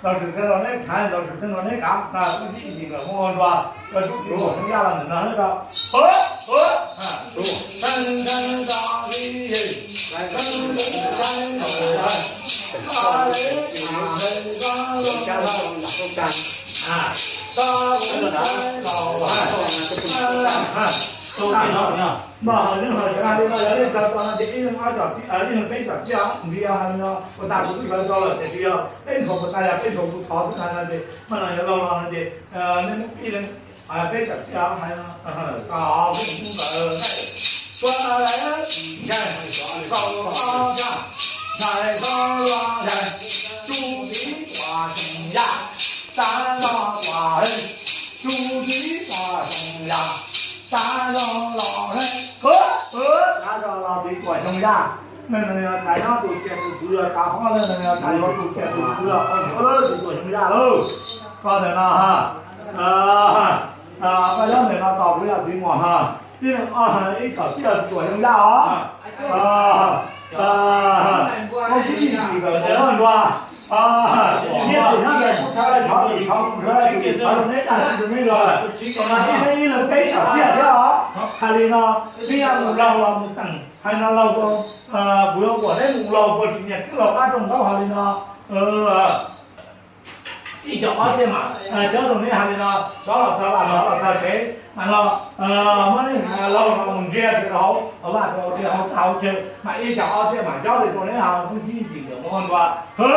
Los sim txog los neb khav, los sim txog los neb kav, kuj tib ib ntsis lawm muab ua dua, yog tub tsis tuam Hmoob Yaj los ntawm no rau. Mas ho yeej ho sawv hais li no, yog leej tau tau no ces ib leeg ob com tib, ib leeg peb com tib os, ntxiv hais li no, ua tas kuv twb sawv tau lawm tiam sis yog peb nthuav puas tas, yog peb nthuav kuv thov xwb hais no ces mas no yog laug los no ces nej muab ib leeg peb com tib os hais no, kom ntawd ntxais, ntxais, ntxais, ntxais, ntxais, ntxais, Tsuj Txiv Tuam Xyooj Yaj, txav zog los, Tsuj Txiv Tuam Xyooj Yaj, txav zog los, txav zog los Txiv Tuam Xyooj Yaj. Neeg no yog tais nyob tus tias tus kwv los, tsav hob leej no yog tais nyob tus tias tus kwv los, Txiv Tuam Xyooj Yaj lauj. Koj ntawm no ha, koj nyob ntawm no tos kuv yog Txiv Muas ha. Tib neeg ib kom tib Txiv Tuam Xyooj Yaj os. Koj tib ib ntsis kom ua dua. Nyiaj txiag nyob ntawm kuv thov thov tus thov tus thov tus thov rau neb tag sim rau neb los. Ib leeg ib leeg peb kom tib thiab os. Hais li no, neb yuav mus laug los mus teem hais no laug, kuv yuav kom neb mus laug puas tsis nyiam twb laug qab rooj ntaub hais li no. Ib co ob thiaj mam coj rau neb hais li no, rov los txog vaj los txog tsev mas no, muab neb laug los mus ntsia rau hauv vaj rau hauv txaj hauv chaw mas ib co ob thiaj mam coj rau neb hais kuj tib ib ntsis ntawm mus ua dua. Hwv,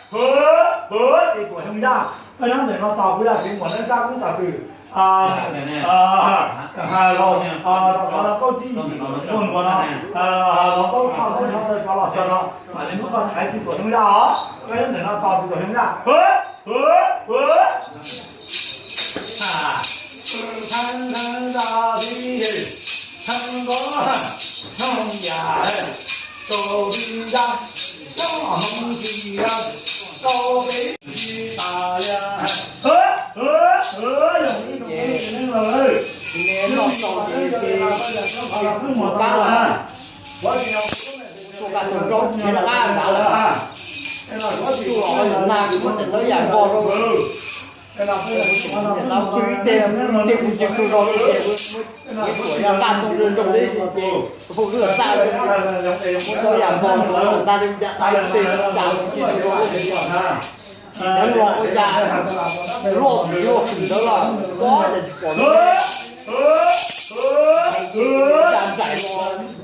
hwv, hwv, Txiv Tuam Xyooj Yaj, koj nyob ntawm no tos kuv yog Txiv Muas neb rab kub tom xwm. Laug, qhov no kaub tib ib ntsis ua dua no, laug kaub txhoj txhoj tawg cov los txog no mam li muab koj thaiv Txiv Tuam Xyooj Yaj os. Koj nyob ntawm no tos Txiv Tuam Xyooj Yaj. Hwv, hwv, hwv. Tus ib teg, ib teg kuv cia kuv zog li ces muab tuam yaj ntaj tooj zoo zoo tib si ces phooj ywg txaj muab tau yam npog ntag li cas tas ib teg cas cia tsis hnov ua cas, loj tim loj tim ntawd los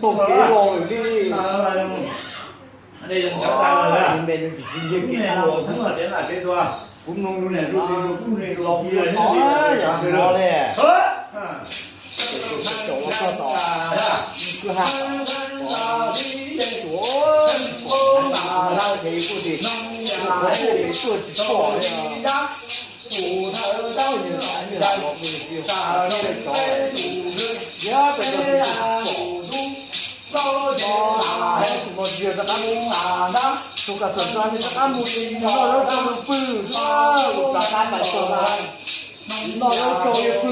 pob cas tsis pom li. Cas nraim los taug kev los lawm li. Kuv mloog lub niag lus no yam no ne. Ces tus tau caum los txog tom kwj ha, tuav, tuav pem tuaj tsis pom li os. Tus thawj tab nws lam los nws tias, Cov, yog peb cov tus tsis pom, tus no tsis yog rov qab mus, tus kam txawm nrog nws rov qab mus, mus noj zaub rau pw, tus rov qab pais txog na, noj zaub rau pw,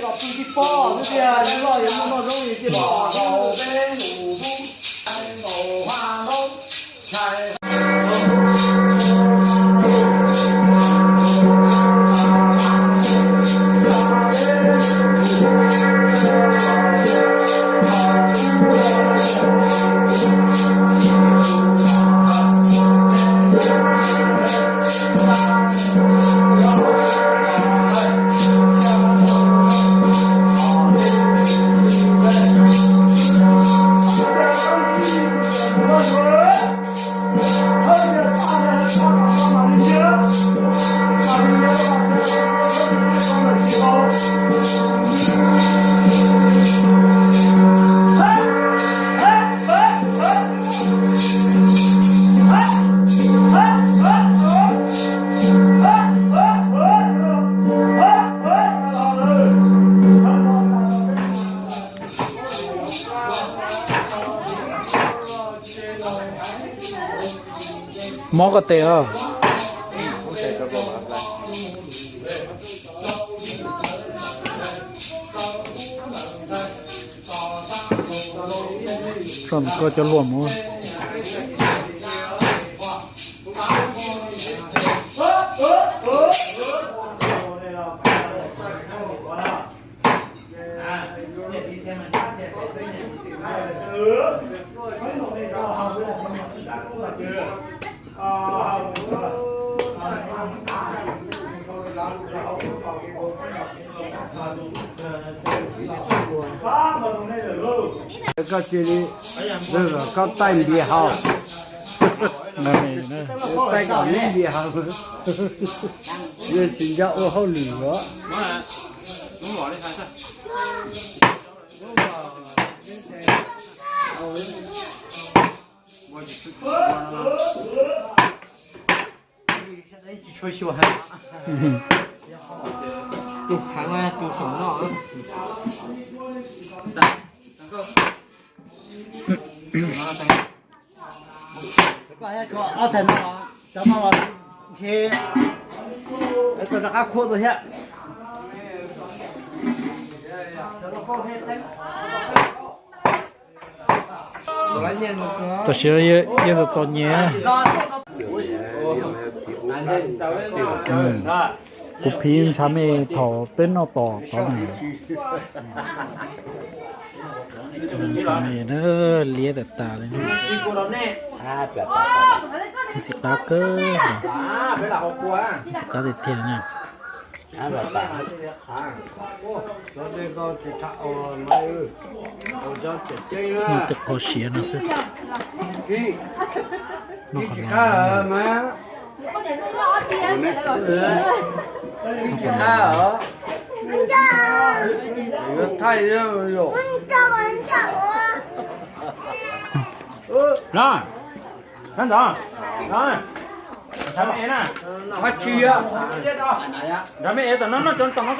los pw tib pob xwb tiag, noj yuav muaj noj zaub li tiag los. Mob koj tes os. Tso ntawm koj cov luam mus. Koj cia li, koj taij npias haus, taij kom neb npias haus, yeej tsis nco ua hauj lwm os. Tus khav tus saum no. Ob txhais no, cov no los ntshe tau rov qab khuam tua thiab. Tam sim no yeej txom txom nyem. Kuv phiv ntshav me thaum peb noj tom tod na. Ntshav me na, liab tas tas li. Ntxim qab kawg, ntxim qab tiag tiag na. Noj tej qho siav no xwb. Noj qhov no. Ntshav me na. Ntshav me es tom no noj cov tom no.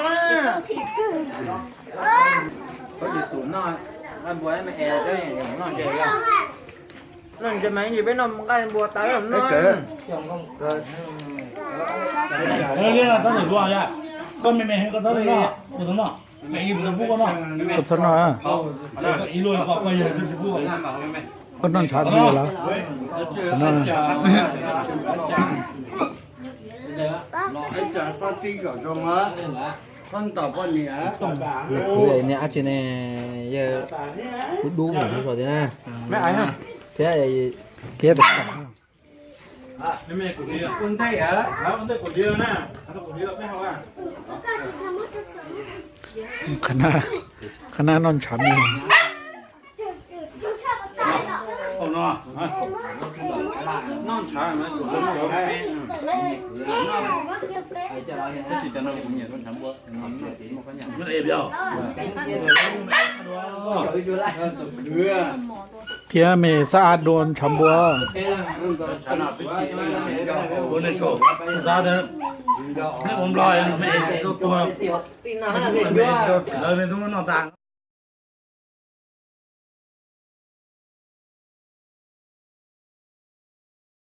Noj ntses mas ib ntsis peb noj nqaij npua tas no. Koj me me koj txhob noj, koj txhob noj. Koj noj ntshav me los? Niag ab tsi ne, yawg dub dub mus hauv zos thiab na. Thiab, thiab qhab nab noj ntshav me. Thiab me xab a dua ntshav npua.